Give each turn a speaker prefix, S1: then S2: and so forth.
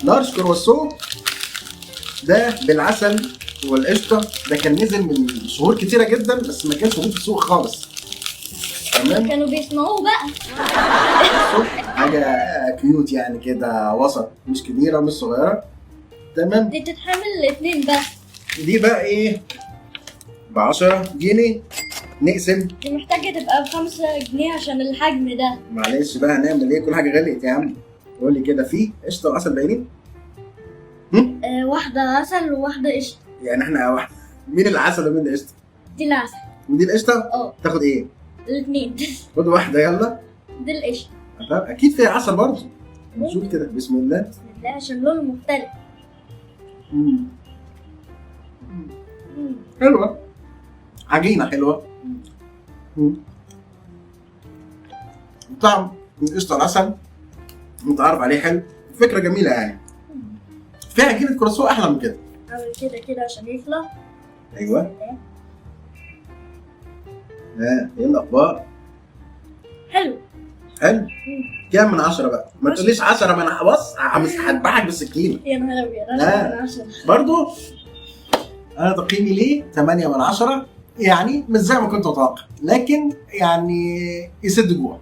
S1: large كرواسون ده بالعسل والقشطه، ده كان نزل من شهور كتيرة جدا بس ما كانش موجود في السوق خالص. تمام.
S2: كانوا بيصنعوه بقى.
S1: حاجة cute يعني كده، وسط، مش كبيرة مش صغيره. تمام.
S2: دي تتحمل الاتنين بس.
S1: دي بقى ايه؟ ب 10 جنيه. نقسم.
S2: دي محتاجة تبقى ب5 جنيه عشان الحجم ده.
S1: معلش بقى، هنعمل ايه؟ كل حاجة غليت يا عم. قول لي كده، في قشطه وعسل باينين؟
S2: آه، واحدة عسل وواحدة قشطة.
S1: يعني احنا واحد، مين العسل ومين القشطه؟
S2: دي العسل.
S1: ودي القشطه؟
S2: اه.
S1: تاخد ايه؟
S2: الاتنين.
S1: خد واحدة يلا.
S2: دي القشطة.
S1: طب اكيد فيها عسل برضه. نشوف كده، بسم الله.
S2: بسم الله، عشان لونه مختلف.
S1: حلوه، عجينه حلوه. طعم القشطه العسل متعارف عليه، حلو، فكرة جميلة يعني. في عجينه كرواسون احلى من كده.
S2: اعمل كده كده عشان يطلع.
S1: ايوه. ها، ايه الاخبار؟
S2: حلو.
S1: حلو. كام من 10 بقى؟ ما
S2: 10.
S1: تقوليش 10، ما انا بص هذبحك بالسكينه.
S2: يا نهار ابيض.
S1: لا.
S2: 10 من 10.
S1: برضو انا تقييمي ليه 8 من 10، يعني مش زي ما كنت متوقع، لكن يعني يسد جوع.